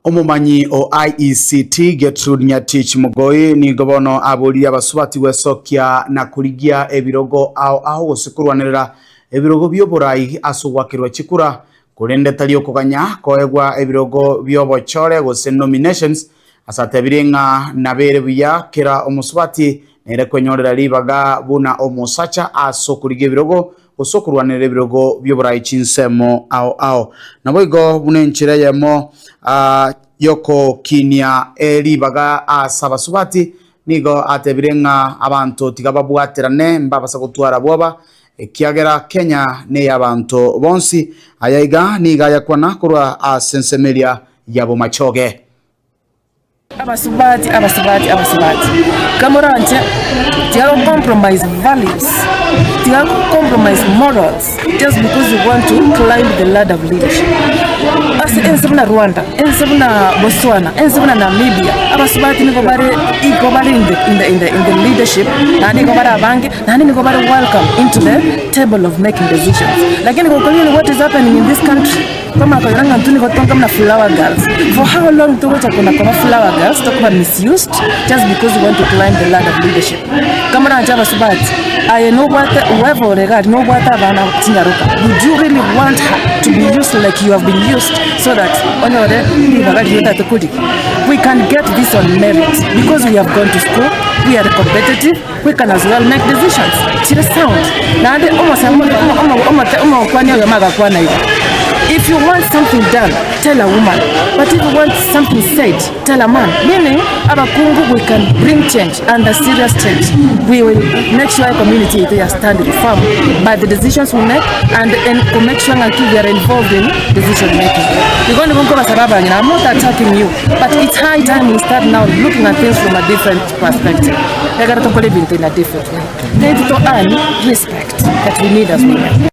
Omomanyi o IECT Gertrude Nyatich Mogoi nigo bono aboririe abasubati gwesokia na korigia ebirogo ao ao gose korwanerera ebirogo bi'oborai ase ogwakerwa chikura korende tari okoganya koegwa ebirogo bi'obochore gose nominations ase atebirie ng'a nabere buya kera omosubati nere kwenyorera ribaga buna omosacha ase okorigia ebirogo gose okorwanerera ebirogo bi'oborai chinsemo ao ao. Naboigo buna enchera eyemo y'ogokinia ribaga ase abasubati, nigo atebire ng'a abanto tiga babwaterane mbabasa gotwara bwoba, ekiagera Kenya ney'abanto bonsi. Aya iga nigo ayakwana korwa ase ensemo eria ya Bomachoge. Abasubati, abasubati, abasubati, kamoranche tiga go compromise values, tiga go compromise morals just because you want to climb the ladder of leadership. Ase ense buna Rwanda, ense buna Botswana, ense buna Namibia, abasubati nigo bare igo bare in the, in the, in the, in the leadership, naende nigo bare abange, naende nigo bare welcome into the table of making decisions. Lakini gokorigereria what is happening in this country, Twamanya konyora ng'a intwe nigo tonga buna flower girls. For how long togocha kona koba flower girls tokoba misused just because we want to climb the ladder of leadership? Kamoranche abasubati, aye nobwate whoever ore iga aria nobwate abana chinyaroka, would you really want her to be used like you have been used so that onyore ribaga riria otagete korigia? We can get this on merit because we have gone to school, we are competitive, we can as well make decisions chire sound. Naende omosemo omokwani oyomo agakwana iga, If you want something done, tell a woman, but if you want something said, tell a man. Meaning, abakungu we can bring change and a serious change. We will make sure community yaito ya stand firm by the decisions we make and and to make sure ng'aki we are involved in decision making. Igo nigo nkobasaba abang'ina, I'm not attacking you, but it's high time we start now looking at things from a different perspective. Ekero tokora ebinto in a different way, thank to earn respect that we need as women.